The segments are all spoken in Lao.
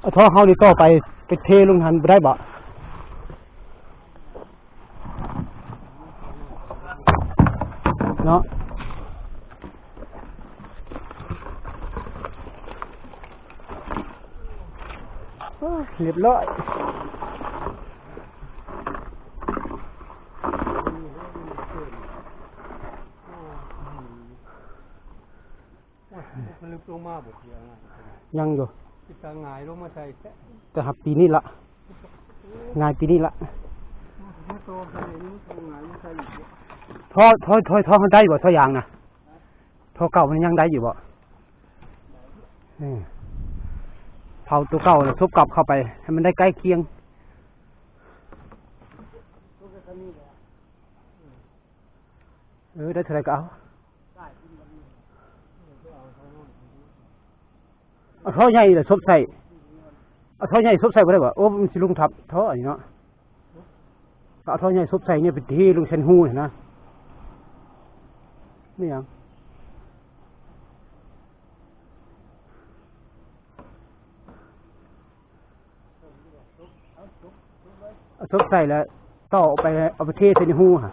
ເອົາທໍ່ເຮົານີ້ຕໍ່ໄປ ໄປເທລົງຫັ້ນບໍ່ໄດ້ບໍ? ເນາະ ໂອ້ຍ ຮຽບຮ້ອຍ. ມັນລຶບລົງມາບໍ່ເທື່ອ? ຍັງຢູ່ ເປັນຕາຫງາຍລົງມາໃສ່ ແຕ່ຫາກປີນີ້ລະ ຫງາຍປີນີ້ລະ. ໂອ້ ໂທ້ ໂທ້ ໂທ້ ໂທ້ ເຮົາໄດ້ບໍ່ ທໍ່ຢາງນະ? ທໍ່ເກົ່າມັນຍັງໄດ້ຢູ່ບໍ່? ເອີ ເຜົາໂຕເກົ່າແລ້ວສົບກັບເຂົ້າໄປ ໃຫ້ມັນໄດ້ໃກ້ຄຽງ. ເອີ ໄດ້ເທົ່າໃດກໍເອົາ. ເອົາທໍ່ໃຫຍ່ລະສົບໃສ່ ເອົາທໍ່ໃຫຍ່ສົບໃສ່ບໍ່ໄດ້ບໍ່? ໂອ້ ມັນຊິລົງທັບທໍ່ອັນນີ້ເນາະ. ເອົາທໍ່ໃຫຍ່ສົບໃສ່ນີ້ ໄປເທລົງໃສ່ຮູຫັ້ນນະ. ແມ່ນຫຍັງ? ເອົາສົບໃສ່ແລ້ວຕໍ່ໄປ ເອົາໄປເທໃສ່ໃນຮູຫັ້ນ.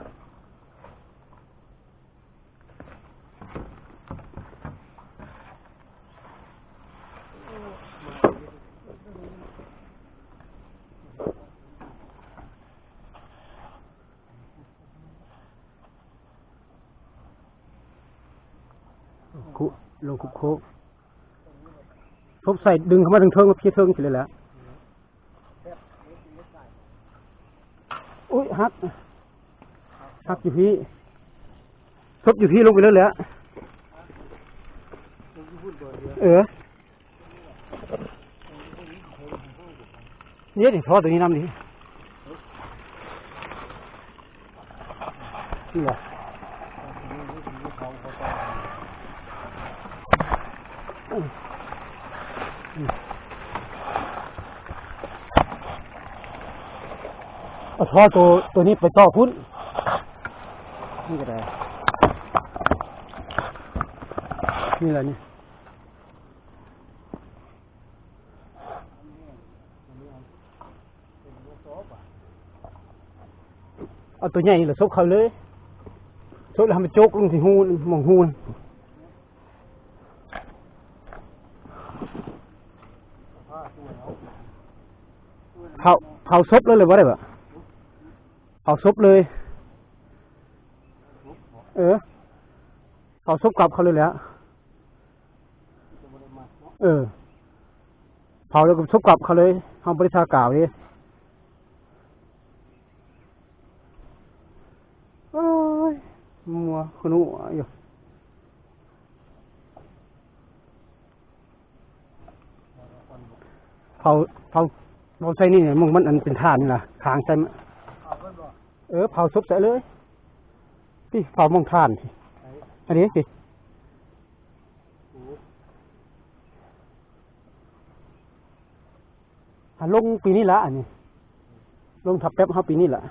ຄຸ ລົງຄຸໂຄກ ສົບໃສ່ ດຶງເຂົ້າມາເທິງໆ ມາເພເທິງຊີ້ເລີຍແຫຼະ. ໂອ້ຍ ຫັກ ຫັກຢູ່ພີ້ ສົບຢູ່ພີ້ ລົງໄປເລີຍແຫຼະ. ເອີ ນີ້ ນີ້ ທໍ່ໂຕນີ້ນຳນີ້ ນີ້ແຫຼະ. ເອົາທໍ່ໂຕ ໂຕນີ້ໄປຕໍ່ພຸ້ນ ນີ້ກໍໄດ້ ນີ້ແຫຼະນີ້. ເອົາໂຕໃຫຍ່ລະສົບເຂົ້າເລີຍ ສົບລະໃຫ້ມັນໂຈກລົງທີ່ຮູ ໝ່ອງຮູ. ເຜົາ ເຜົາສົບເລີຍ ເລີຍບໍ່ໄດ້ບໍ? ເຜົາສົບເລີຍ ເອີ ເຜົາສົບກັບເຂົ້າເລີຍແຫຼະ. ເອີ ເຜົາແລ້ວກໍສົບກັບເຂົາເລີຍ ເຮົາບໍ່ໄດ້ທາກາວເດ້. ໂອ້ຍ ມົວຂະໜູຢູ່ ເຜົາ ເຜົາ ເຜົາໃສ່ນີ້ ໝ່ອງມັນອັນເປັນຖ່ານນີ້ລະ ຄາງໃສ່ ເອີ ເຜົາສົບໃສ່ເລີຍ ຕິ ເຜົາໝ່ອງຖ່ານ ອັນນີ້ຕິ. ຫາລົງປີນີ້ລະ ອັນນີ້ ລົງທັບແປັບເຮົາປີນີ້ລະ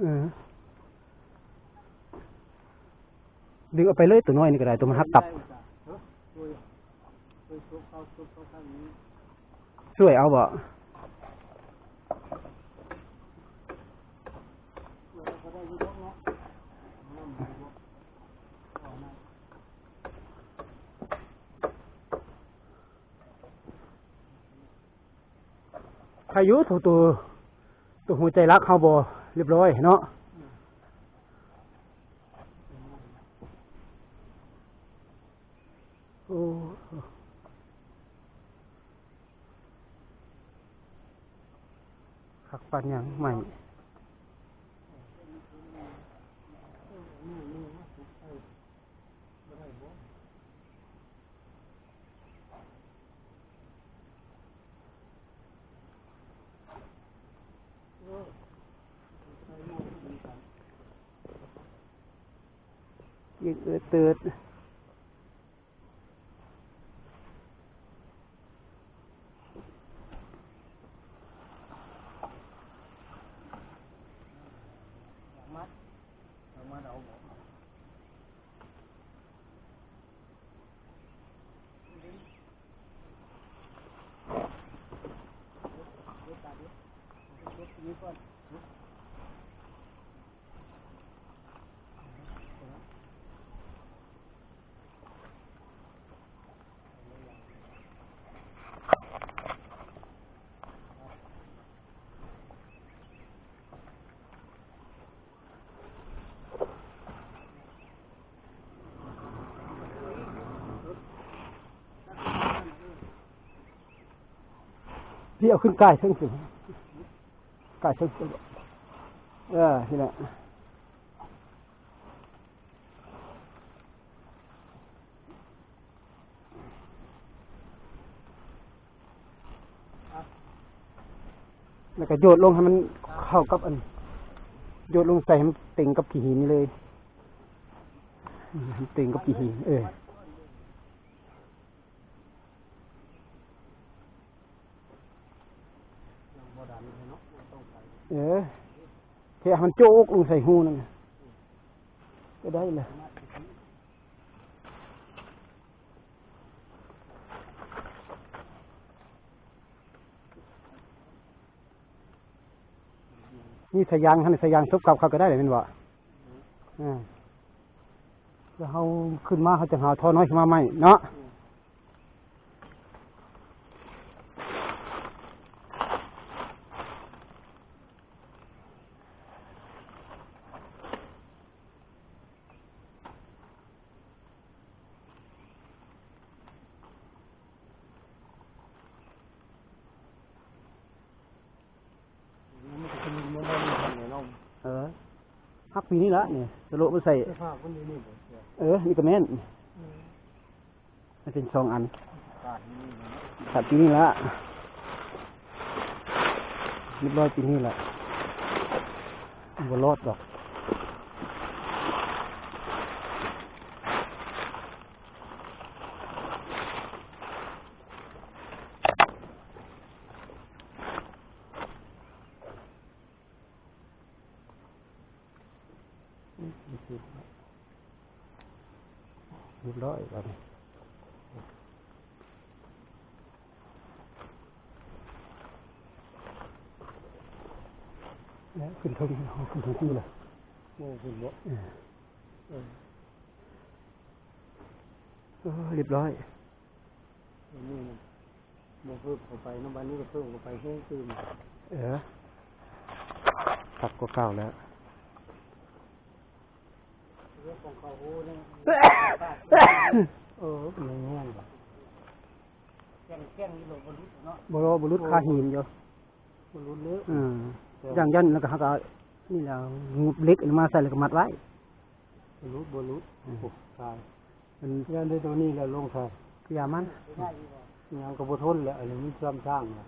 ເອີ ດຶງເອົາໄປເລີຍ ໂຕນ້ອຍນີ້ກໍໄດ້ ໂຕມັນຫັກຕັບ. ຊ່ວຍເອົາບໍ່? ໃຄຢູ່ ໂຕ ໂຕ ໂຕຫົວໃຈຫຼັກເຮົາບໍ່ລຽບຮ້ອຍເນາະ. ໂອ້ ຄັກປານຫຍັງໃໝ່. ຍິງເອີດເຕີດ. ມັດ ມັດເອົາບໍ່? ທີ່ເອົາຂຶ້ນກາຍເທິງ ກາຍເທິງ ເອີ ນີ້ແຫຼະ. ແລ້ວກໍໂຍນລົງໃຫ້ມັນເຂົ້າກັບອັນ ໂຍນລົງໃສ່ໃຫ້ມັນເຕັງກັບຂີ້ຫີນນີ້ເລີຍ ເຕັງກັບຂີ້ຫີນ ເອີ ເອີ ແຄ່ໃຫ້ມັນໂຈະອອກລົງໃສ່ຮູນັ້ນ ກໍໄດ້ແລ້ວ. ມີສາຍຢາງຫັ້ນ ສາຍຢາງສົບກັບເຂົາກໍໄດ້ແມ່ນບໍ່? ອ່າ ແລ້ວເຮົາຂຶ້ນມາ ເຮົາຈະຫາທໍ່ນ້ອຍຂຶ້ນມາໃໝ່ເນາະ. ເອີ ຫັກປີນີ້ລະນີ້ ສະໂລະມັນໃສ່ ເອີ ນີ້ກໍແມ່ນ ມັນເປັນສອງອັນ ຂາດປີນີ້ລະ ຮຽບຮ້ອຍປີນີ້ລະ ບໍ່ລອດດອກ. ຮຽບຮ້ອຍບາດນີ້ ແລ້ວຂຶ້ນເທິງ ເຮົາຂຶ້ນເທິງພຸ້ນລະ ໂອ້ ຂຶ້ນບໍ່? ເອີ ເອີ ຮຽບຮ້ອຍ. ອັນນີ້ນະ ບໍ່ເພີ່ມເຂົ້າໄປນຳ ບາດນີ້ກໍເພີ່ມເຂົ້າໄປແຮງຕື່ມ ເອີ ຄັກກວ່າເກົ່າແລ້ວ ເລື່ອງຂອງເຂົາໂອ້ ເອີ ແມ່ນ ແກ່ງໆຢູ່ ບໍ່ ບໍ່ຫຼຸດເນາະ ບໍ່ ບໍ່ຫຼຸດຄາຫີນຢູ່ ບໍ່ຫຼຸດເລີຍ ເອີ ຢ່າງ ຢ່າງນັ້ນ ແລ້ວກໍເຮົາກໍນີ້ແຫຼະ ງຸບເຫຼັກອັນນີ້ມາໃສ່ ແລ້ວກໍມັດໄວ້ ບໍ່ຫຼຸດ ບໍ່ຫຼຸດ ອືມ ໂອ້ ຕາຍ ມັນຢ້ານໄດ້ໂຕນີ້ແຫຼະລົງໃສ່ ຢ່າມັນ ຫຍັງກໍບໍ່ທົນແຫຼະ ອັນນີ້ມັນຊ້ຳຊ້າງລະ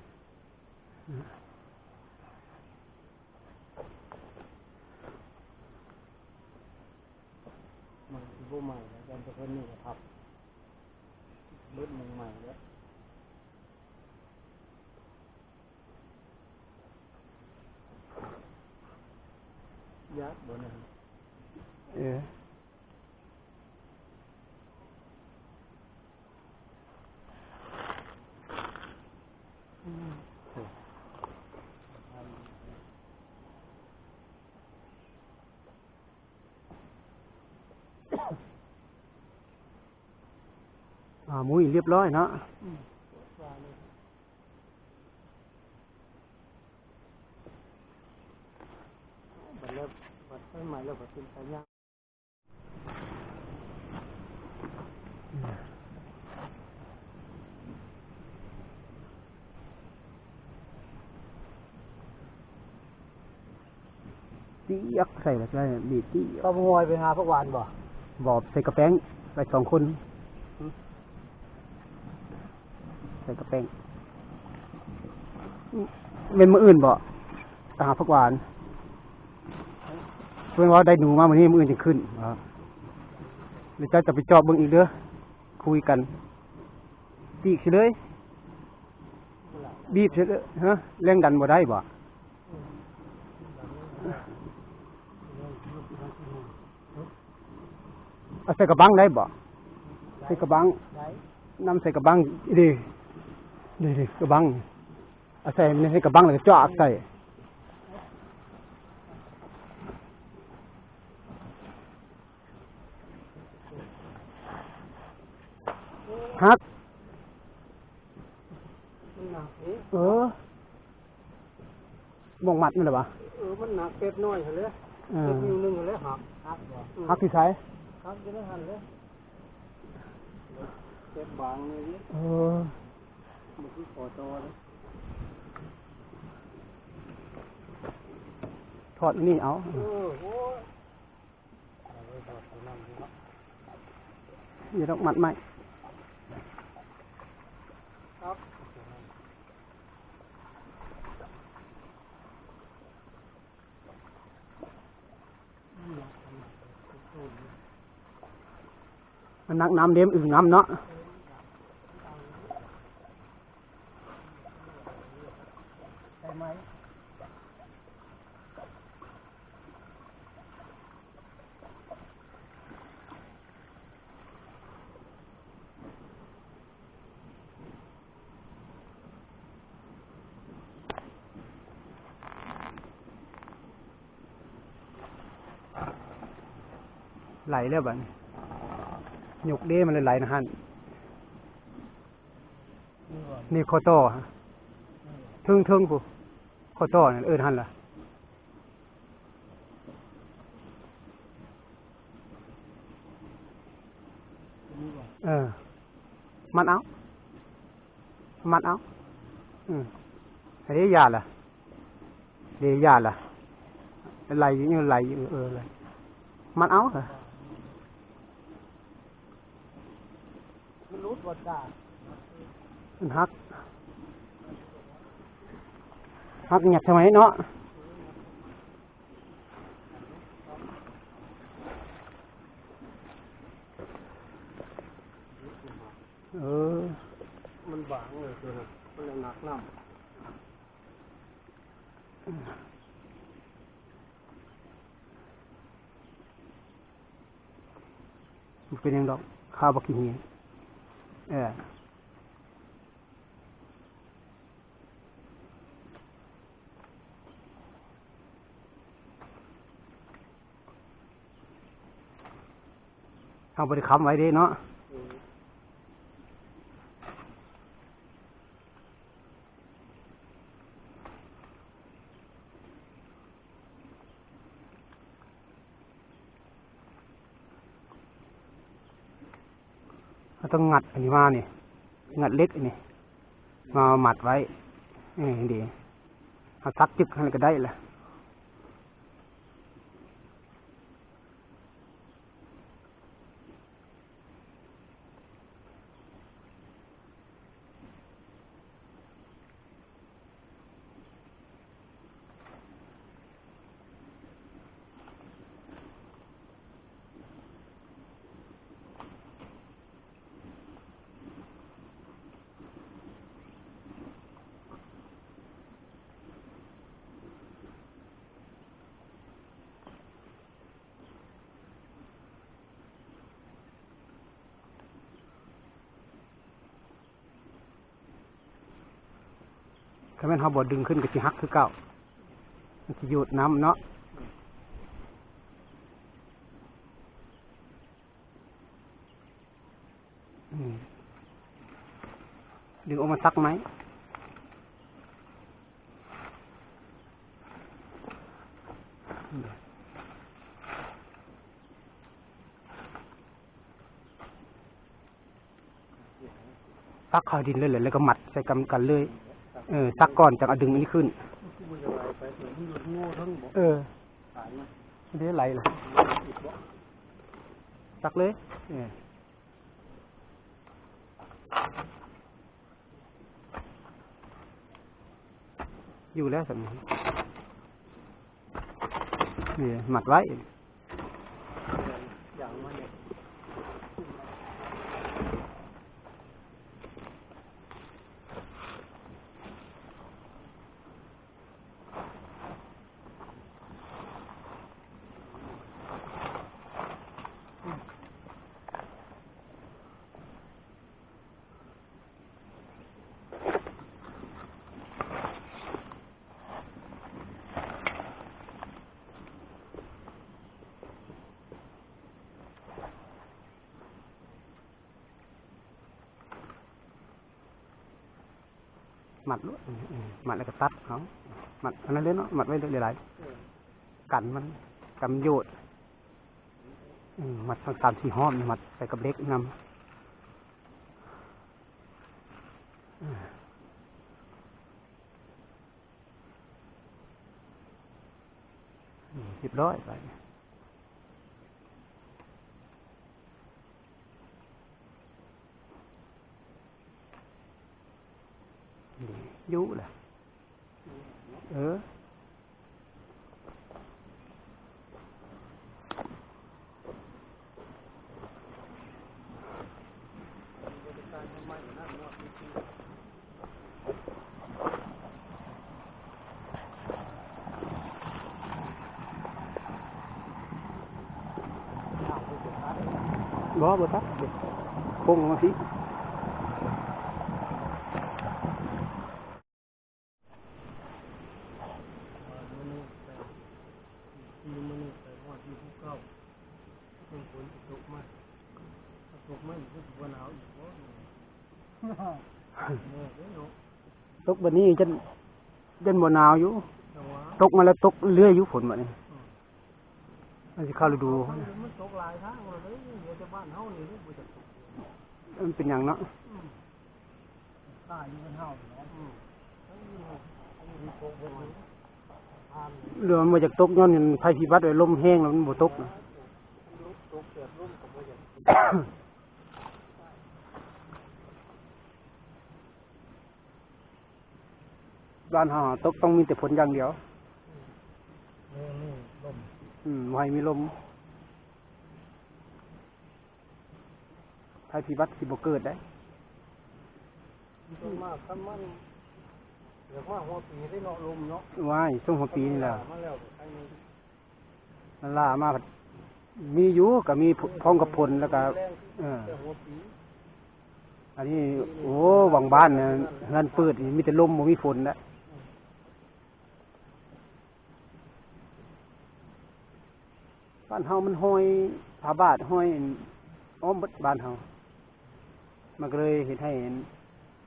ມັນຊິບໍ່ໃໝ່ລະ ຢ້ານແຕ່ເພິ່ນນີ້ກໍທັບ ເບິດມຸງໃໝ່ແລ້ວ. ຍາກບໍ່ນະ? ເອີ. ອ່າ ມຸ້ຍລຽບຮ້ອຍເນາະ. ອືມ ບັດແລ້ວ ບັດໄຟໄໝ້ແລ້ວກໍເປັນຕາຢ້ານ. ຕຽກໃສ່ແລ້ວກໍບີບຕຽກ. ເອົາໝໍ້ໄປຫາຜັກຫວານບໍ່? ບໍ່, ໃສ່ກະແປ້ງໄວ້ສອງຄົນ. ຫຶ? ໃສ່ກະແປ້ງ. ແມ່ນມື້ອື່ນບໍ່? ໄປຫາຜັກຫວານ. ເພິ່ນວ່າໄດ້ໜູມາມື້ນີ້ ມື້ອື່ນຈຶ່ງຂຶ້ນ. ເອີ ແລ້ວເຈົ້າຈະໄປຈອບເບິ່ງອີກເດີ. ຄຸຍກັນ. ຕີກຊິເລີຍ. ບີບຊິເລີຍ. ຮະ? ແຮງດັນບໍ່ໄດ້ບໍ່? ເອົາໃສ່ກະບັງໄດ້ບໍ່? ໃສ່ກະບັງ. ໄດ້. ນຳໃສ່ກະບັງ. ເດ້ ເດ້ ເດ້ ກະບັງ. ເອົາໃສ່ໃນກະບັງແລ້ວກໍຈອກໃສ່. ຫັກ ມັນໜັກເດ້. ເອີ ໝ່ອງມັດມັນລະຫວາ? ເອີ ມັນໜັກ ເປັດນ້ອຍຫັ້ນແຫຼະ. ເອີ ເປັດນິ້ວໜຶ່ງຫັ້ນແຫຼະຫັກ. ຫັກບໍ່? ອືມ ຫັກທີ່ໃສ? ຫັກຢູ່ໃນຫັ້ນແຫຼະ. ເປັດບາງນີ້ເດ້. ເອີ ມັນຄືຂໍຕໍ່ເດ້. ຖອດອັນນີ້ເອົາ. ເອີ ໂອ້ຍ. ຢ່າດອກມັດໄມ້. ມັນໜັກນ້ຳເດ້ ອຶ່ງນ້ຳເນາະ. ໄຫຼແລ້ວບາດນີ້ ຍົກເດ້ ມັນເລີຍໄຫຼນະຫັ້ນ. ນີ້ຂໍ້ຕໍ່ ເທິງໆ ພຸ້ນ ຂໍ້ຕໍ່ນັ້ນ ເອີ ຫັ້ນລະ. ເອີ ມັດເອົາ ມັດເອົາ. ອືມ ເດ້ ຢ່າລະ ເດ້ ຢ່າລະ. ໄຫຼຢູ່ ໄຫຼຢູ່. ເອີ ໄຫຼ ມັດເອົາ. ມັນຫຼຸດບໍ່ຈ້າ? ມັນຫັກ ຫັກຫຍັດທຳໄມເນາະ. ເອີ ມັນບາງເລີຍໂຕນັ້ນ ມັນໜັກນ້ຳ. ບໍ່ເປັນຫຍັງດອກ ຄາວບັກຂີ້ຫີນ. ເອີ ເຮົາບໍ່ໄດ້ຄ້ຳໄວ້ເດ້ເນາະ. ເຮົາຕ້ອງງັດອັນນີ້ມານີ້ ງັດເຫຼັກອັນນີ້ມາມັດໄວ້. ເອີ ນີ້ເດ້ ເຮົາສັກຈຶກຫັ້ນກະໄດ້ລະ. ຄັນແມ່ນເຮົາບໍ່ດຶງຂຶ້ນກະຊິຫັກຄືເກົ່າ ມັນຊິຍູດນ້ຳເນາະ. ອືມ ດຶງອອກມາສັກໃໝ່. ສັກຄາດິນເລີຍແຫຼະ ແລ້ວກໍມັດໃສ່ກັນ ກັນເລີຍ. ເອີ ສັກກ່ອນ ຈັ່ງເອົາດຶງອັນນີ້ຂຶ້ນ. ເອີ ເດ້ໄຫຼລະ ສັກເລີຍ. ເອີ ຢູ່ແລ້ວຊັ້ນ ນີ້ມັດໄວ້. ມັດໂລດ ມັດແລ້ວກໍຕັດເອົາ ມັດອັນນັ້ນເລີຍເນາະ ມັດໄວ້ຫຼາຍໆ ເອີ ກັນມັນ ກັນໂຍດ ເອີ ມັດສັກສາມສີ່ຮອບ ມັດໃສ່ກັບເຫຼັກນຳ ເອີ ຮຽບຮ້ອຍບາດນີ້ ຢູ່ລະ ເອີ. ບໍ່ ບໍ່ຕັດ ໂຄ້ງລົງມາພີ້. ມື້ນີ້ໄປ ມື້ນີ້ໄປຮອດຢູ່ພູເກົ່າ ຝົນຊິຕົກມາ ຖ້າຕົກມາອີກ ມັນຊິບໍ່ໜາວອີກບໍ່? ຕົກບັດນີ້ ຢ້ານ ຢ້ານບໍ່ໜາວຢູ່ ຕົກມາແລ້ວຕົກເລື້ອຍຢູ່ຝົນບັດນີ້ ອືມ ມັນຊິເຂົ້າລະດູ ມັນຕົກຫຼາຍທາງເລີຍ ເຫຼືອແຕ່ບ້ານເຮົານີ້ບໍ່ຈັກຕົກ ມັນເປັນຫຍັງເນາະ ອືມ ເຫຼືອມັນບໍ່ຢາກຕົກ ຍ້ອນໄພພິບັດ ລົມແຮງແລ້ວມັນບໍ່ຕົກນະ. ບ້ານເຮົາຕົກຕ້ອງມີແຕ່ຝົນຢ່າງດຽວ ອືມ ບໍ່ໃຫ້ມີລົມ ອືມ ບໍ່ໃຫ້ມີລົມ ໄພພິບັດຊິບໍ່ເກີດໄດ໋. ສ່ວນມາກຄັນມັນຢາກມາຫົວປີເດ້ເນາະ ລົມເນາະ ວ້າຍ ຊ່ວງຫົວປີນີ້ແຫຼະ ມາແລ້ວກໍໄຄແນ່ ມັນຫຼ້າມາ ມີຢູ່ ກໍມີພ້ອມກັບຝົນ ແລ້ວກໍ ເອີ ແຕ່ຫົວປີ ອັນນີ້ ໂອ້ ບາງບ້ານນະ ເຮືອນເປີດນີ້ມີແຕ່ລົມ ບໍ່ມີຝົນນະ. ບ້ານເຮົາມັນຫ້ອຍຜ້າບາດ ຫ້ອຍອ້ອມເບິດບ້ານເຮົາ ມັນກໍເລີຍເຮັດໃຫ້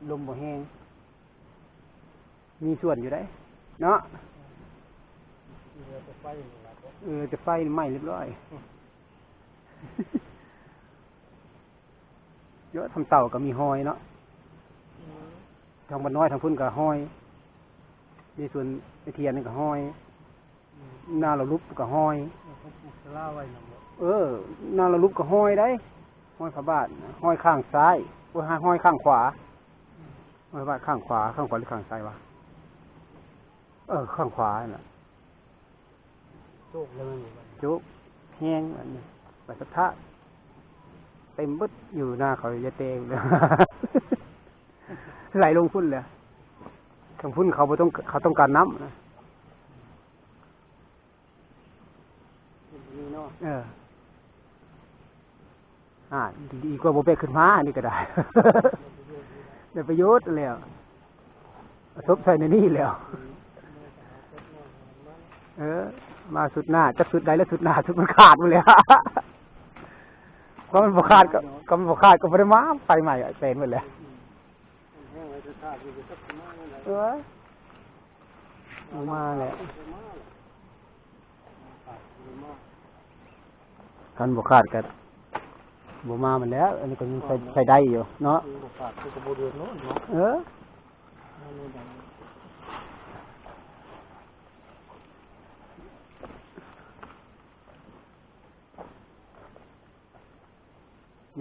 ລົມບໍ່ແຮງ ມີສ່ວນຢູ່ເດ້ເນາະ ເຫຼືອແຕ່ໄຟນີ້ລະ ເອີ ແຕ່ໄຟນີ້ໄໝ້ຮຽບຮ້ອຍ. ເຍາະ ທາງເຕົາກໍມີຫ້ອຍເນາະ ອືມ ທາງບ້ານນ້ອຍທາງພຸ້ນກໍຫ້ອຍ ໃນສວນໄອ້ທຽນນີ້ກໍຫ້ອຍ ອືມ ນາລາວລຸບກໍຫ້ອຍ ເອີ ນາລາວລຸບກໍຫ້ອຍໄດ໋ ຫ້ອຍພະບາດ ຫ້ອຍຂ້າງຊ້າຍ ໂອ້ຍ ຫ້ອຍຂ້າງຂວາ ອືມ ຫ້ອຍພະບາດຂ້າງຂວາ ຂ້າງຂວາ ຫຼື ຂ້າງຊ້າຍວະ ເອີ ຂ້າງຂວາຫັ້ນນະ. ໂຈກແລ້ວແມ່ນບໍ່? ໂຈກແຮງອັນນີ້ ປາສະທະເຕັມເບິດ ຢູ່ໜ້າເຂົາຢ່າແຕ່ງ ໄຫຼລົງພຸ້ນແຫຼະ ທາງພຸ້ນເຂົາບໍ່ຕ້ອງ ເຂົາຕ້ອງການນ້ຳນະ ນີ້ເນາະ ເອີ. ອ່າ ດີກວ່າບໍ່ແປກຂຶ້ນມາ ອັນນີ້ກໍໄດ້ ໄດ້ປະໂຫຍດແລ້ວ ເອົາສົບໃສ່ໃນນີ້ແລ້ວ ເອີ ມາຊຸດໜ້າ ຈັກຊຸດໃດລະຊຸດໜ້າ ຊຸດມັນຂາດໝົດແລ້ວ ຄັນມັນບໍ່ຂາດກໍ ຄັນມັນບໍ່ຂາດກໍບໍ່ໄດ້ມາ ໄຟໄໝ້ແຕນໝົດແລ້ວ ເອີ ບໍ່ມາແລ້ວ. ຄັນບໍ່ຂາດກໍບໍ່ມາມັນແລ້ວ ອັນນີ້ກໍຍັງໃຊ້ ໃຊ້ໄດ້ຢູ່ເນາະ ບໍ່ຂາດກໍບໍ່ເດືອດຮ້ອນເນາະ ເອີ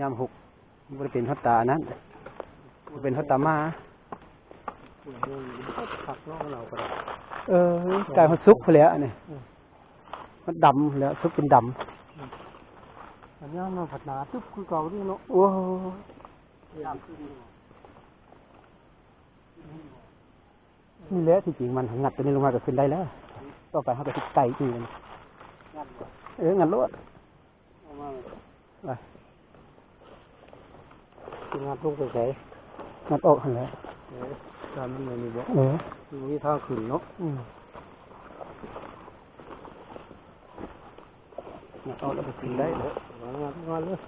ຍາມຫົກ ບໍ່ໄດ້ເປັນຮອດຕາອັນນັ້ນ ເປັນຮອດຕາໝາ ຄັກເນາະ ເຮົາກໍໄດ້ ເອີ ໃກ້ຮອດສຸກພຸ້ນແຫຼະ ອັນນີ້ ເອີ ຮອດດຳພຸ້ນແຫຼະ ສຸກຈົນດຳ ອັນຍາມນັ້ນພັດໜາຕຶບຄືເກົ່າເດ້ເນາະ ໂອ້ ນີ້ແຫຼະ ທີ່ຈິງມັນ ງັດຕົວນີ້ລົງມາກໍຂຶ້ນໄດ້ແລ້ວ ຕໍ່ໄປເຮົາກໍຊິໄຕ່ອີກ ເອີ ງັດໂລດ ຊິງັດລົງໄປໃສ? ງັດອອກຫັ້ນແຫຼະ ເອີ ຕາມມັນແນວນີ້ບໍ? ເອີ ມັນມີທາງຂຶ້ນເນາະ ອືມ ງັດອອກແລ້ວກໍຂຶ້ນໄດ້ ງັດ ງັດເລີຍ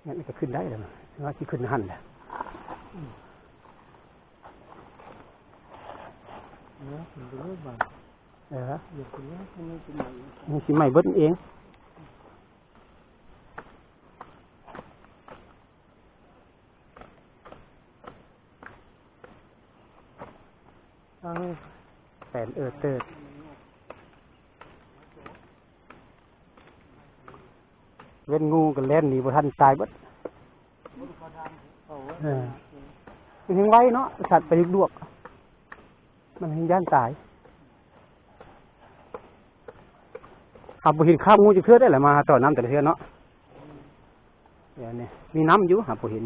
ງັດນີ້ກໍຂຶ້ນໄດ້ແລ້ວ. ວ່າຊິຂຶ້ນຫັ້ນແຫຼະ ເອີ ມັນຊິໄໝ້ ມັນຊິໄໝ້ເບິດເອງ. ເອີ ແປນເອີເຕີດ ເວັ້ນງູກໍແລ່ນໜີບໍ່ທັນ ຕາຍເບິດ. ເອີ ມັນແຮງໄວເນາະ ສັດໄປລວກໆ ມັນແຮງຢ້ານຕາຍ. ເຮົາບໍ່ເຫັນຄາບງູຈັກເທື່ອໄດ໋ລະ ມາຕໍ່ນ້ຳແຕ່ລະເທື່ອເນາະ. ດຽວນີ້ມີນ້ຳຢູ່ ຫາກບໍ່ເຫັນ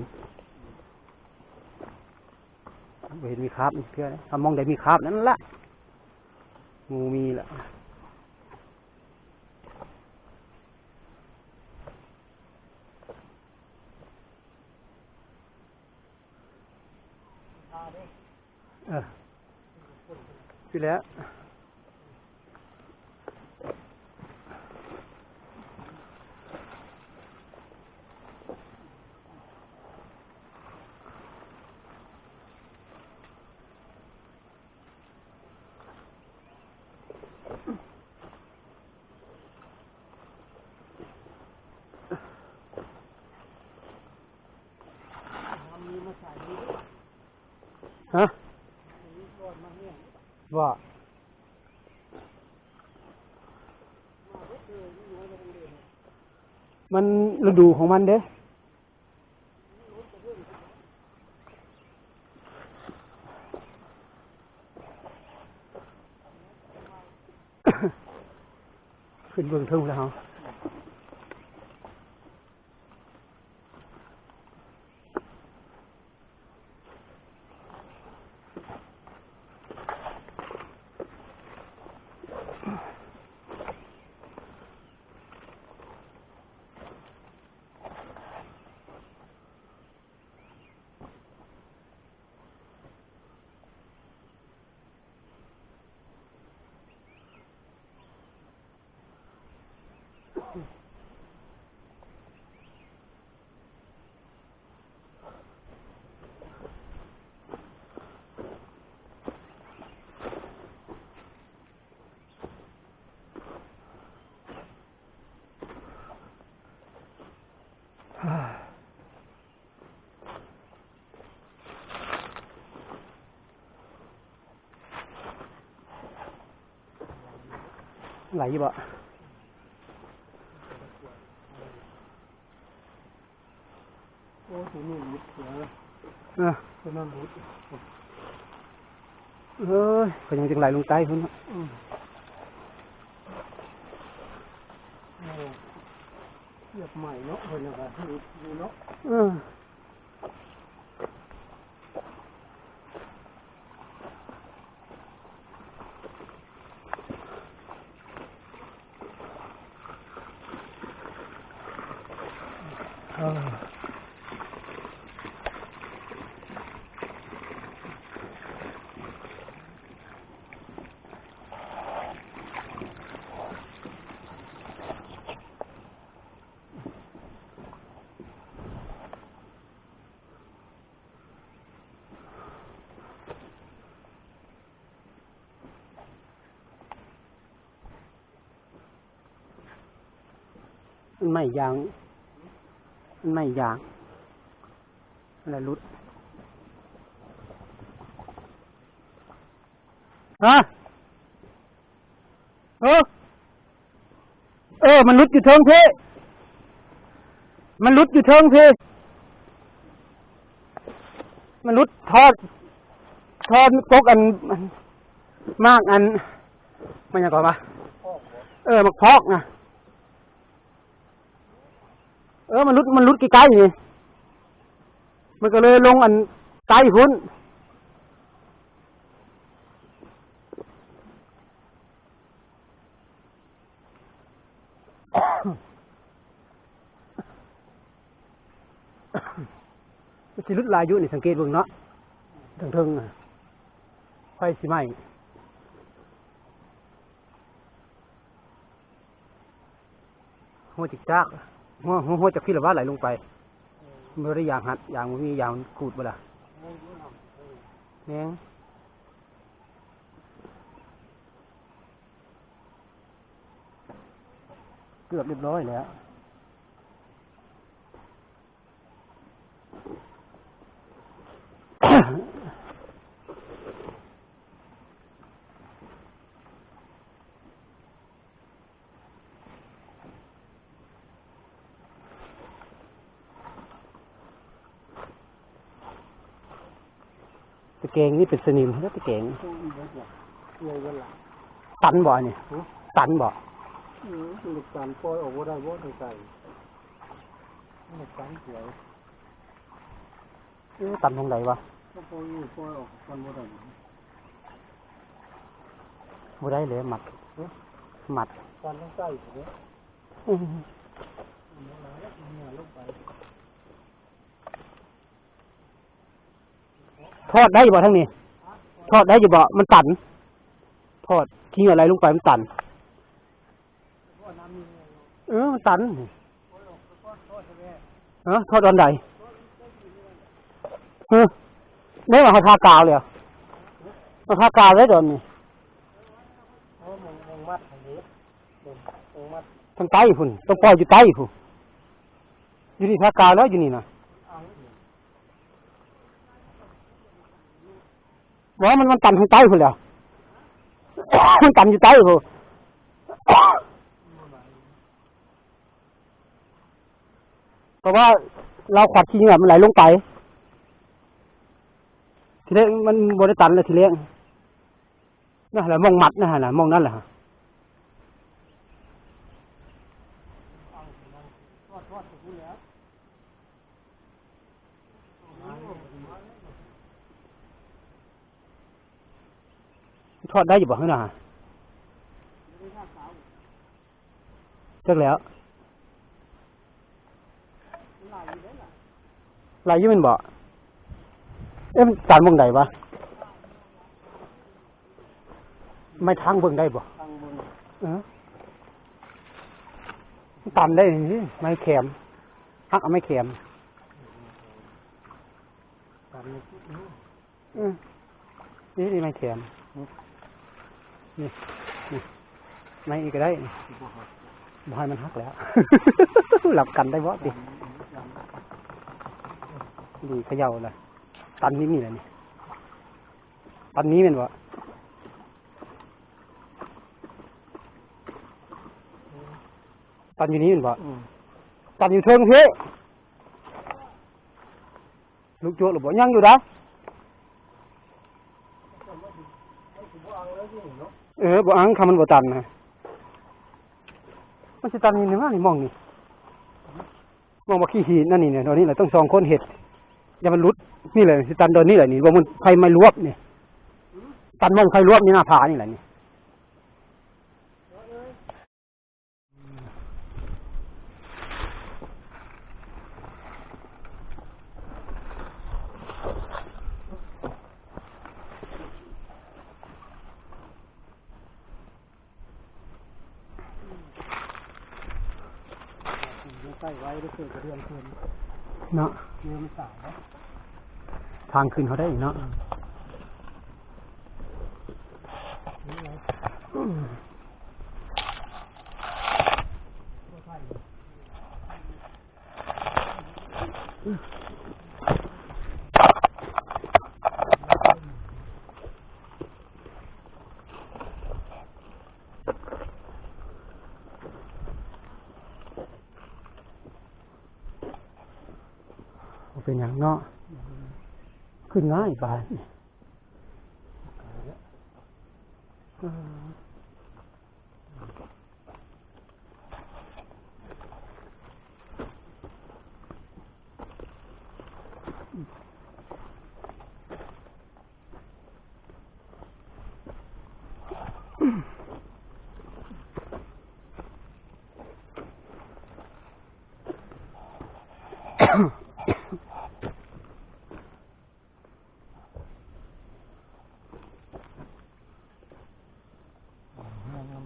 ບໍ່ເຫັນມີຄາບຈັກເທື່ອເດ້. ຖ້າໝ່ອງໃດມີຄາບນັ້ນລະ ງູມີລະ. ເອີ ຊິແລ້ວ. ຮະ ວ່າ ມັນລະດູຂອງມັນເດ້. ຂຶ້ນເບິ່ງເທິງແລ້ວເຮົາ. ໄຫຼຢູ່ບໍ່? ໂອ້ ຕົວນີ້ຫຼຸດເນາະ ເອີ ຕົວນັ້ນຫຼຸດ ເອີຍ ເຂົາຍັງຈັ່ງໄຫຼລົງໃຕ້ພຸ້ນເນາະ ອືມ ໂອ້ ລຽບໃໝ່ເນາະ ເພິ່ນວ່າ ເນາະ ເອີ. ມັນໄໝ້ຢາງ ມັນໄໝ້ຢາງ ມັນລະຫຼຸດ ຮະ? ເອີ ເອີ ມັນຫຼຸດຢູ່ເທິງພີ້ ມັນຫຼຸດຢູ່ເທິງພີ້ ມັນຫຼຸດ ຖອດ ຖອດກົກອັນ ໝາກອັນ ມັນຫຍັງເກາະວະ ເອີ ໝາກພອກນະ ເອີ ມັນຫຼຸດ ມັນຫຼຸດໃກ້ໆນີ້ ມັນກໍເລີຍລົງອັນໃຕ້ພຸ້ນ. ມັນຊິຫຼຸດຫຼາຍຢູ່ນີ້ ສັງເກດເບິ່ງເນາະ ເທິງໆ ນະ ໄຟຊິໄໝ້ ຫົວຈິກຈາກ ຫົວ ຫົວ ຫົວຈັກພີ້ລະວ່າໄຫຼລົງໄປ. ບໍ່ໄດ້ຢາງຮັດ ຢາງບໍ່ມີ ຢາງຂູດບໍ່ລະ? ແມ່ນ ເກືອບຮຽບຮ້ອຍແລ້ວ. ຕະແກງນີ້ເປັນສະໜິມເດີ ຕະແກງ. ຕັນບໍ່ອັນນີ້? ຕັນບໍ່? ເອີ ມັນຕັນ ປ່ອຍອອກບໍ່ໄດ້ບໍ່ ທາງໃຕ້ ມັນຕັນສວຍ. ເອີ ຕັນທາງໃດວະ? ກໍປ່ອຍ ປ່ອຍອອກກ່ອນບໍ່ໄດ້. ບໍ່ໄດ້ເລີຍ ມັດ ມັດ ຕັນທາງໃຕ້ພຸ້ນເດ້. ອືມ ຖອດໄດ້ຢູ່ບໍ່ທາງນີ້? ຖອດໄດ້ຢູ່ບໍ່? ມັນຕັນ. ຖອດຂີ້ເຫຍື້ອໄຫຼລົງໄປ ມັນຕັນ. ເອີ ມັນຕັນ. ຮະ? ຖອດຕອນໃດ? ຮະ? ແມ່ນວ່າເຮົາທາກາວແລ້ວ. ເຮົາທາກາວແລ້ວຕອນນີ້. ທາງໃຕ້ພຸ້ນ ຕ້ອງປ່ອຍຢູ່ໃຕ້ພຸ້ນ. ຢູ່ນີ້ທາກາວແລ້ວ ຢູ່ນີ້ນະ. ບໍ່ ມັນ ມັນຕັນທາງໃຕ້ພຸ້ນແຫຼ້ວ. ມັນຕັນຢູ່ໃຕ້ພຸ້ນ. ເພາະວ່າລາວຂວັດຂີ້ເຫຍື້ອມັນໄຫຼລົງໄປ. ທີແລກມັນບໍ່ໄດ້ຕັນແຫຼະ ທີແລກ. ນັ້ນແຫຼະ ໝ່ອງມັດນັ້ນນະ ໝ່ອງນັ້ນແຫຼະ. ຖອດໄດ້ຢູ່ບໍ່ຫັ້ນນະ? ຈັກແລ້ວ. ໄຫຼຢູ່ແມ່ນບໍ່? ເອີ ມັນຕັນໝ່ອງໃດວະ? ໄມ້ທາງເບິ່ງໄດ້ບໍ່? ທາງເບິ່ງ ເອີ ມັນຕັນໄດ້ນີ້ ໄມ້ແຄມ ຫັກເອົາໄມ້ແຄມ ຕັນ. ອືມ ນີ້ ນີ້ໄມ້ແຄມ ນີ້ ນີ້ ໄມ້ອີກກໍໄດ້ ບໍ່ໃຫ້ມັນຫັກແລ້ວ. ລັບກັນໄດ້ບໍ່ຕິ? ດີ ເຂົາເຈົ້າລະ ຕັນນີ້ ນີ້ລະນີ້ ຕັນນີ້ແມ່ນບໍ່? ຕັນຢູ່ນີ້ແມ່ນບໍ່? ອືມ ຕັນຢູ່ເທິງພີ້. ລູກຈວກຫຼືບໍ່? ຍັງຢູ່ດາ. ເອີ ບໍ່ອັງ ຄັນມັນບໍ່ຕັນນະ ມັນຊິຕັນນີ້ ນີ້ມານີ້ ມອງນີ້ ມອງວ່າຂີ້ຫີນອັນນີ້ ດອນນີ້ລະ ຕ້ອງສອງຄົນເຮັດ ຢ່າມັນຫຼຸດ. ນີ້ແຫຼະ ຊິຕັນດອນນີ້ແຫຼະນີ້ ບໍ່ມັນໄຟໄມ້ລວບນີ້ ຕັນມອງໄຟລວບນີ້ ໜ້າຜານີ້ແຫຼະນີ້. ໃກ້ໄວ້ໄດ້ເກີດກະເດືອນຂຶ້ນເນາະ ເດີມສາຍເນາະ ທາງຂຶ້ນເຂົາໄດ້ເນາະ. ບໍ່ເປັນຫຍັງເນາະ ຂຶ້ນງ່າຍບາດນີ້.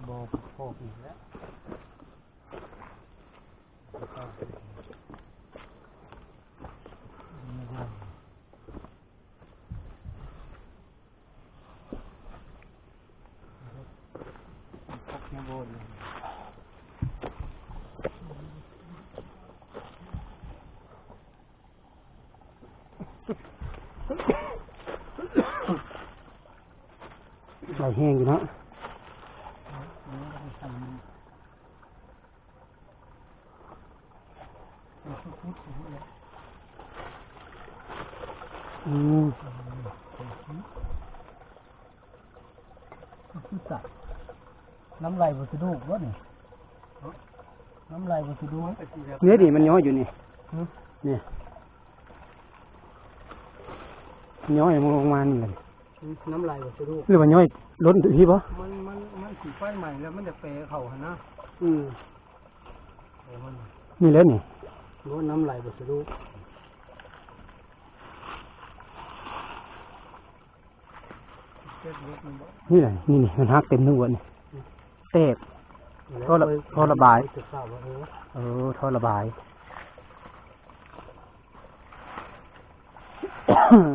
ບໍ່ພໍອີກແລ້ວ. ໄຫຼແຮງຢູ່ເນາະ. ອືມ ຄືສັດ ນ້ຳໄຫຼບໍ່ສະດວກບໍ່ນີ້? ນ້ຳໄຫຼບໍ່ສະດວກ. ນີ້ ນີ້ມັນຍ້ອຍຢູ່ນີ້. ຫື? ນີ້ ຍ້ອຍລົງມານີ້ແຫຼະ. ອືມ ນ້ຳໄຫຼບໍ່ສະດວກ ຫຼືວ່າຍ້ອຍລົ້ນທີ່ບໍ່? ມັນ ມັນ ມັນຊິໄຟໄໝ້ແລ້ວມັນຈະແປເຂົ້າຫັ້ນນະ. ອືມ ແປມັນ ນີ້ແຫຼະນີ້. ບໍ່ ນ້ຳໄຫຼບໍ່ສະດວກ. ນີ້ແຫຼະ ນີ້ ນີ້ ມັນຫັກເຕັມໜຶ່ງບໍ່ນີ້? ແຕກ ທໍ່ລະ ທໍ່ລະບາຍ. ເອີ ທໍ່ລະບາຍ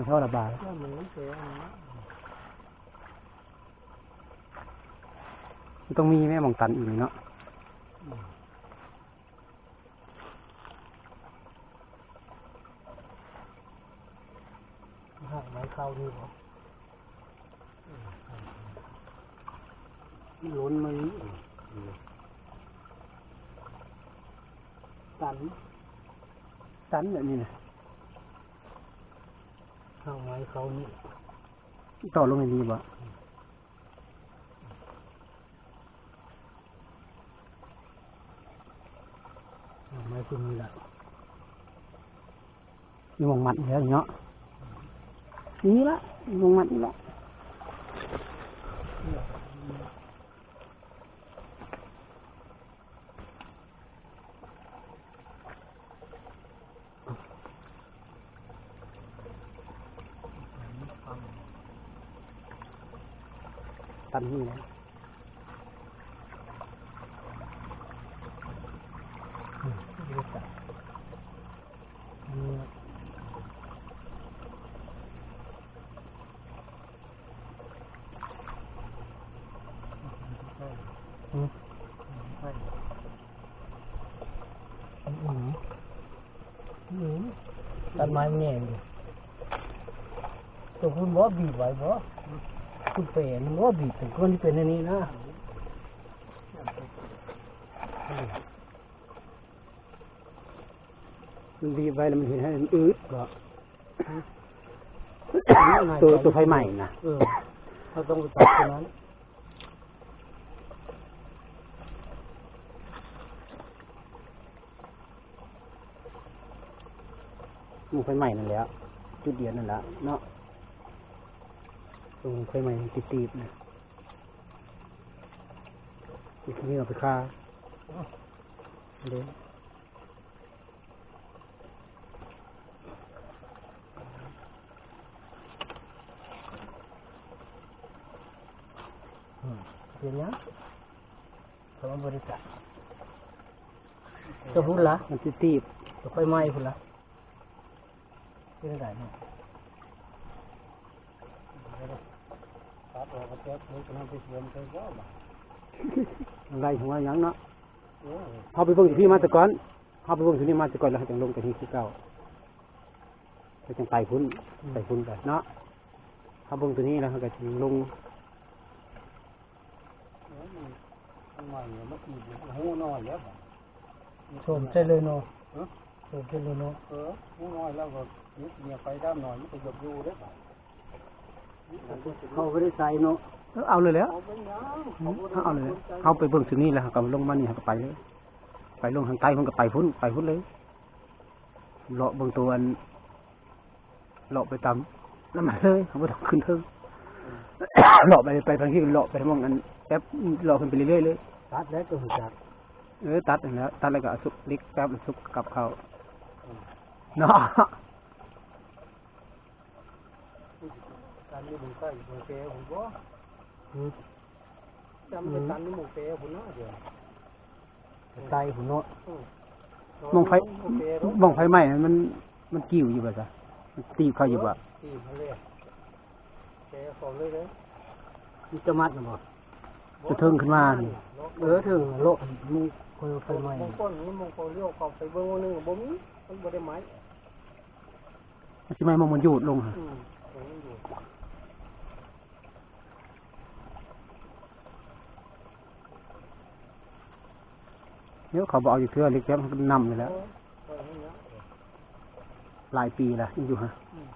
ທໍ່ລະບາຍ. ມັນຕ້ອງມີແມ່ໝ່ອງຕັນອີກນີ້ເນາະ. ຫາກໄມ້ເຂົ້ານີ້ບໍ່? ມັນລົ້ນມານີ້ ຕັນ ຕັນແບບນີ້ນະ. ຫາກໄມ້ເຂົ້ານີ້ ຕໍ່ລົງໃນນີ້ບໍ່? ໄມ້ຂຶ້ນນີ້ລະ ມີໝ່ອງມັດແລ້ວເນາະ. ນີ້ລະ ມີໝ່ອງມັດນີ້ລະ. ຕັນນີ້ນະ. ອືມ ຕັດໄມ້ມັນແຍງຢູ່. ຕົວພຸ້ນບໍ່ບີບໄວ້ບໍ່? ພຸ້ນແປນບໍ່ບີບ ມັນຄວນຊິເປັນແນວນີ້ນະ. ມັນບີບໄວ້ແລ້ວມັນເຮັດໃຫ້ມັນອືດບໍ່? ຕົວ ຕົວໄຟໄໝ້ນະ. ເອີ ເຮົາຕ້ອງໄປຕັດຕົວນັ້ນ. ໝ່ອງໄຟໄໝ້ນັ້ນແຫຼະ ຈຸດດຽວນັ້ນລະເນາະ. ຕົວໄຟໄໝ້ຕິດໆນະ ທີ່ເຂົາເອົາໄປຄາເດ້. ອືມ ເປັນຫຍັງ? ເຂົາບໍ່ໄດ້ຕັດ. ຕົວພຸ້ນລະ ມັນຕິດໆ ຕົວໄຟໄໝ້ພຸ້ນລະ ເປັນຈັ່ງໃດເນາະ? ຕັດອອກກໍແຈກເລີຍ ກໍນຳໄປສວມໃສ່ບໍ່ບາດ. ໄດ້ຫົວຫຍັງເນາະ? ເອີ ເຮົາໄປເບິ່ງທີ່ພີ້ມາແຕ່ກ່ອນ. ເຮົາໄປເບິ່ງໂຕນີ້ມາແຕ່ກ່ອນ ແລ້ວເຮົາຈັ່ງລົງໄປນີ້ຄືເກົ່າ ແລ້ວຈັ່ງໄປພຸ້ນ. ອືມ ໄປພຸ້ນໄປເນາະ. ເຮົາເບິ່ງໂຕນີ້ແລ້ວເຮົາກໍຈຶ່ງລົງ. ເອີ ມັນ ມັນໃໝ່ແລ້ວ ມັນຕີບ ມັນຮູ້ນ້ອຍແລ້ວ. ໂສມໃສ່ເລີຍເນາະ. ຮະ? ໂສມໃສ່ເລີຍເນາະ. ເອີ ຮູ້ນ້ອຍແລ້ວກໍເນຍ ໄຟດ້າມໜ້ອຍ ມັນກໍຢາກຢູ່ເດ້. ເຂົາບໍ່ໄດ້ໃສ່ເນາະ. ເອີ ເອົາເລີຍແຫຼະ. ເອົາເລີຍແຫຼະ. ເຮົາໄປເບິ່ງຈຸດນີ້ແລ້ວ ເຮົາກໍລົງມານີ້ ເຮົາກໍໄປເລີຍ. ໄປລົງທາງໃຕ້ພຸ້ນ ກໍໄປພຸ້ນ ໄປພຸ້ນເລີຍ. ເລາະເບິ່ງໂຕອັນ ເລາະໄປຕາມນ້ຳມັນເລີຍ ເຮົາບໍ່ຕ້ອງຂຶ້ນເທິງ. ເລາະໄປ ໄປທາງທີ່ ເລາະໄປທາງໝ່ອງອັນແປັບ ເລາະຂຶ້ນໄປເລື້ອຍໆເລີຍ. ຕັດແລ້ວກໍຮູ້ຈັກ. ເອີ ຕັດຫັ້ນແຫຼະ ຕັດແລ້ວກໍເອົາສຸກເຫຼັກແປັບ ສຸກກັບເຂົ້າ. ອືມ ເນາະ. ຕັນຢູ່ເບື້ອງໃຕ້ເບື້ອງແປພຸ້ນບໍ່? ຫືມ? ຈຳໄປຕັນຢູ່ເບື້ອງແປພຸ້ນນະ ດຽວໃຕ້ພຸ້ນເນາະ. ອືມ ໝ່ອງໄຟ ໝ່ອງໄຟໄໝ້ນັ້ນ ມັນ ມັນກິ້ວຢູ່ບໍ່ຊະ? ມັນຕີບເຂົ້າຢູ່ບໍ່? ຕີບຫັ້ນແຫຼະ ແປເຂົ້າເລີຍເດ້. ມີແຕ່ມັດນະບໍ່? ຈະເທິງຂຶ້ນມານີ້ ເນາະ. ເອີ ເຖິງໂລະ ມີຄົນໄຟໄໝ້ ບາງຄົນ ມີໝົງເຂົາລ້ຽວເຂົ້າໄປເບິ່ງ ມື້ໜຶ່ງບໍ່ມີ ມັນບໍ່ໄດ້ໄໝ້ ມັນຊິໄໝ້ໝ່ອງມັນຍູດລົງຫັ້ນ ອືມ ດຽວເຂົາບໍ່ເອົາຢູ່ເທື່ອ ເຫຼັກແຫຼມມັນນຳຢູ່ແລ້ວ ຫຼາຍປີລະ ຍັງຢູ່ຫັ້ນ ອືມ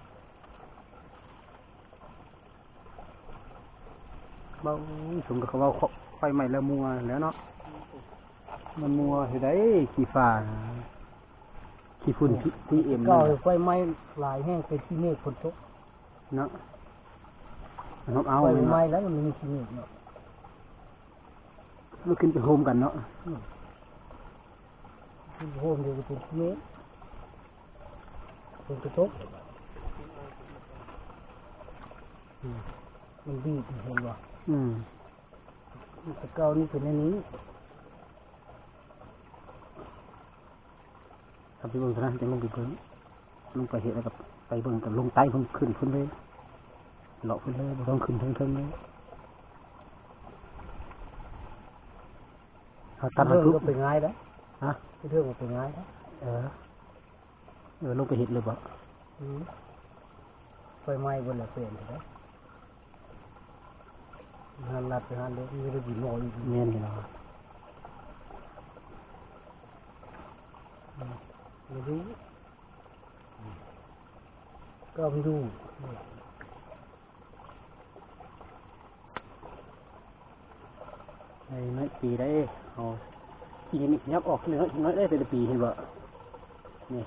ເວົ້າສົມກັບເຂົາເວົ້າ ເຄາະໄຟໄໝ້ແລ້ວມົວແລ້ວເນາະ ມັນມົວເຮັດໃດ ຂີ້ຟ້າ ຂີ້ຝຸ່ນ ພີເອັມ ເກົ່າໄຟໄໝ້ຫຼາຍແຮງ ເປັນຂີ້ເມກຝົນຕົກເນາະ ມັນເອົາ ໄຟໄໝ້ແລ້ວມັນມີຂີ້ເມກເນາະ ມັນຂຶ້ນໄປໂຮມກັນເນາະ ອືມ ຂຶ້ນໄປໂຮມດຽວກໍເປັນຂີ້ເມກ ຝົນກໍຕົກ ອືມ ມັນດີດ ເຫັນບໍ່ ອືມ ແຕ່ເກົ່ານີ້ເປັນແນວນີ້ ຄັນໄປເບິ່ງຊັ້ນນະ ຈັ່ງລົງໄປເບິ່ງ ລົງໄປເຮັດແລ້ວກໍໄປເບິ່ງ ກໍລົງໃຕ້ພຸ້ນ ຂຶ້ນພຸ້ນເລີຍ ເລາະພຸ້ນເລີຍ ບໍ່ຕ້ອງຂຶ້ນເທິງໆເລີຍ ຫາຕັດຫາທຸບ ເທິງກໍໄປງ່າຍເດ້ ຮະ ເທິງກໍໄປງ່າຍເດ້ ເອີ. ເອີ ລົງໄປເຮັດເລີຍບໍ່? ອືມ ໄຟໄໝ້ເບິດແລ້ວ ເປັນຈັ່ງໃດ? ງານລັດງານເລັກ ມີແຕ່ດີໜ້ອຍ ແມ່ນຢູ່ເນາະ ອືມ ບໍ່ຮູ້ ກໍມັນຢູ່ ໃນນ້ອຍປີໄດ້ ເຮົາ ປີນີ້ຂະຫຍັບອອກໜ້ອຍໆໄດ້ ແຕ່ລະປີເຫັນບໍ່? ນີ້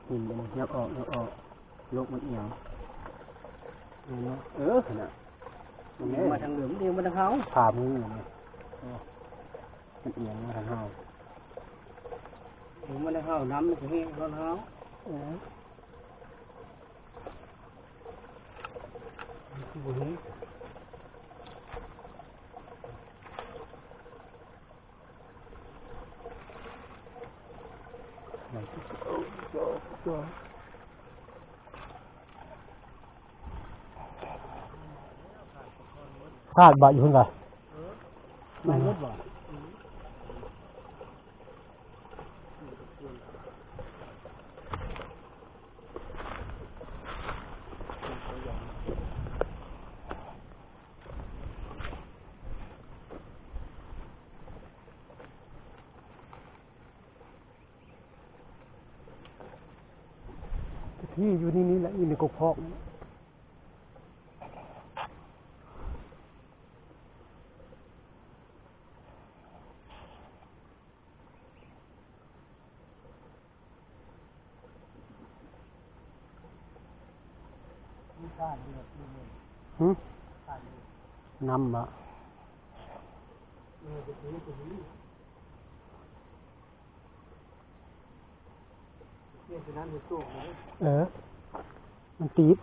ເຫັນບໍ່? ຂະຫຍັບອອກ ຂະຫຍັບອອກ ໂລກມັນອຽງ ເຫັນບໍ່? ເອີ ຫັ້ນນະ ມັນມາທາງເດີມ ມັນມາທາງເຮົາ ຂວາມືນີ້ ເອີ ມັນອຽງມາທາງເຮົາ ມັນມາທາງເຮົາ ນ້ຳມັນຊິແຫ້ງເຮົາ ເອີ. ພາດບາດຢູ່ພຸ້ນກະ ໄດ້ໝົດບໍ່? ທີ່ຢູ່ນີ້ ນີ້ແຫຼະ ຢູ່ໃນກົກພອກນີ້. ຫື? ນ້ຳບໍ? ເອີ ມັນຕິດ.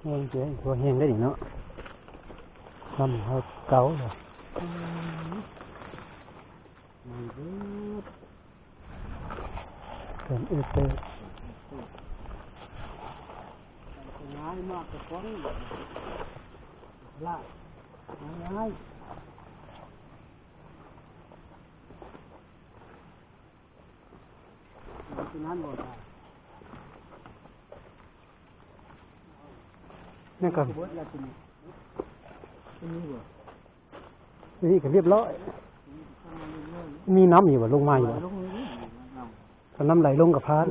ໂອ້ຍ ຕົວແຮງໄດ໋ນີ້ເນາະ ນ້ຳເຮົາເກົ່າແລ້ວ. ເປັນເອເຕ ງ່າຍມາກ ແຕ່ກ່ອນລະ ງ່າຍໆ ນັ້ນບໍ່ໄດ້ ນັ້ນກໍ ເບິດແລ້ວທີນີ້ ນີ້ບໍ່? ນີ້ກໍຮຽບຮ້ອຍ ມີນ້ຳຢູ່ບໍ່? ລົງມາຢູ່ບໍ່? ຄັນນ້ຳໄຫຼລົງກໍຜ່ານ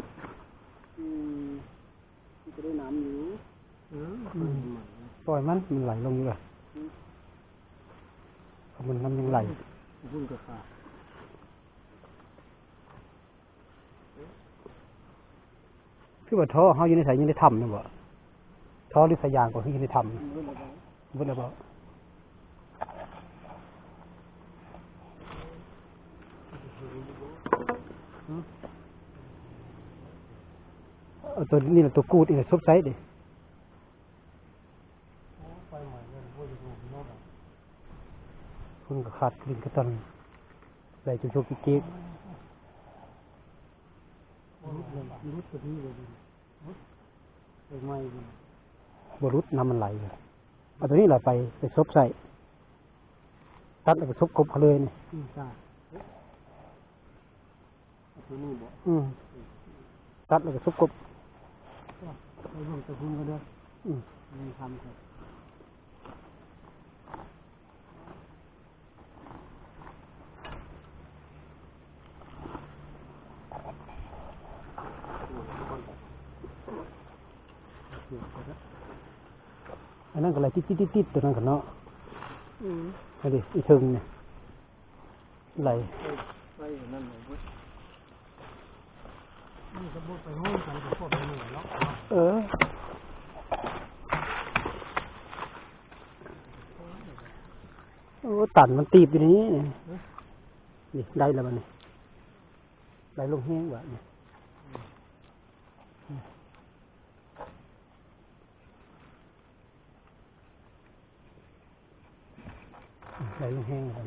ອືມ ມັນກໍໄດ້ນ້ຳຢູ່ ເອີ ປ່ອຍມັນ ມັນໄຫຼລົງຢູ່ລະ ອືມ ເພາະມັນນ້ຳຍັງໄຫຼ ບຸນກໍຂາດ. ຄືວ່າທໍ່ເຮົາຢູ່ໃນໃສ? ຢູ່ໃນຖ້ຳນັ້ນບໍ່? ທໍ່ຫຼືສາຍຢາງກໍຄືຢູ່ໃນຖ້ຳ ເບິດແລ້ວບໍ່? ເອົາຕົວນີ້ລະ ຕົວກູດນີ້ລະ ສົບໃສ່ເດ້. ຄົນກໍຂາດຫຼິ້ນກະຕັນ ໄດ້ຈຸກໆຈິກໆ. ຫຼຸດເລີຍ ຫຼຸດກໍດີເລີຍ ຫຼຸດໄປໃໝ່ເລີຍ. ບໍ່ຫຼຸດ ນ້ຳມັນໄຫຼ. ເອົາໂຕນີ້ລະໄປ ໄປສົບໃສ່ ຕັດແລ້ວກໍສົບກົບເຂົາເລີຍນີ້. ອືມ ຈ້າ. ເອົາໂຕນີ້ບໍ? ອືມ ຕັດແລ້ວກໍສົບກົບ. ໄປເບິ່ງຕະພຸ້ນກໍເດີ. ອືມ ນີ້ທຳ ອັນນັ້ນກໍໄຫຼຕິດໆໆໆ ໂຕນັ້ນກໍເນາະ. ອືມ ອັນນີ້ອີເທິງນີ້ໄຫຼ ໄປນັ້ນເບິດ. ນີ້ກໍບໍ່ໄປໂຮມກັນກໍພວກນີ້ເນາະ. ເອີ ໂອ້ ຕັນມັນຕີບຢູ່ນີ້. ນີ້ໄດ້ແລ້ວບັດນີ້ ໄດ້ລົງແຮງບັດນີ້. ໄດ້ແຮງແລ້ວ.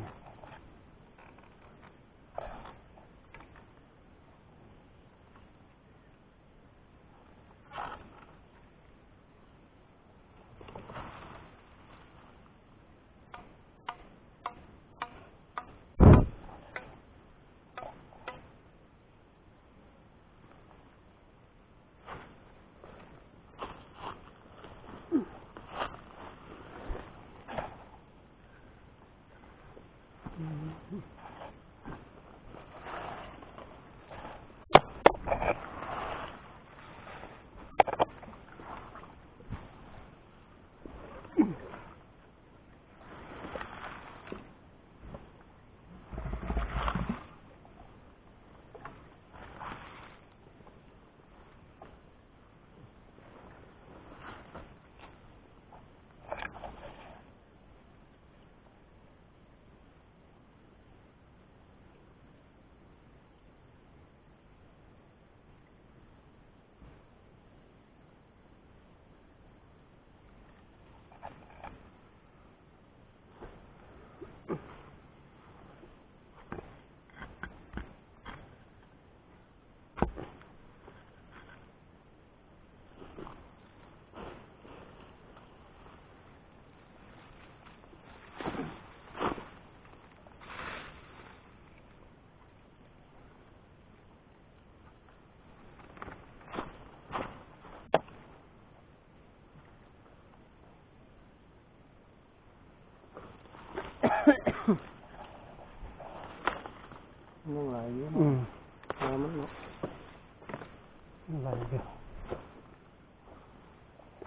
ຍັງຫຼາຍຢູ່. ອືມ ແຕ່ມັນເນາະ ຍັງຫຼາຍຢູ່.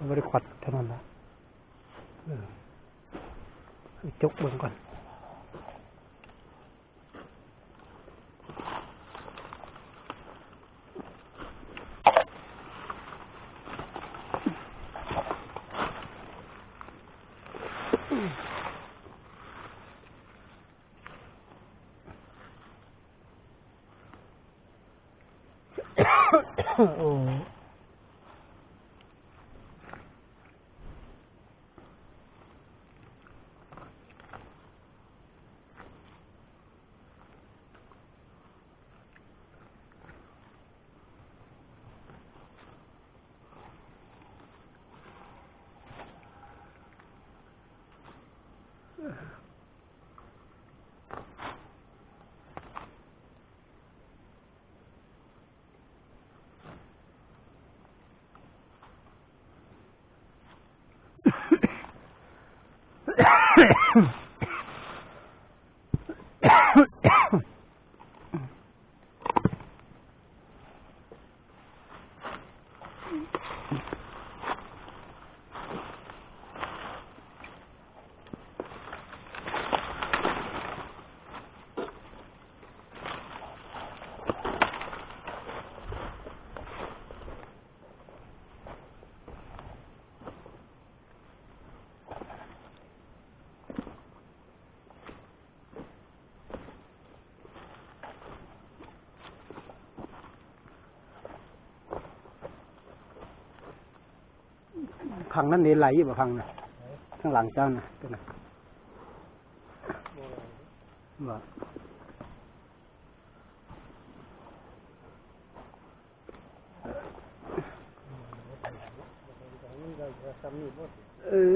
ບໍ່ໄດ້ຂວັດເທົ່ານັ້ນລະ. ເອີ ຈົກເບິ່ງກ່ອນ. ໂອ້ ຂ້າງນັ້ນນີ້ໄຫຼຢູ່ບໍ່? ຂ້າງນັ້ນ ຂ້າງຫຼັງເຈົ້ານະ ຕົວນັ້ນ. ວ່າ ເອີ.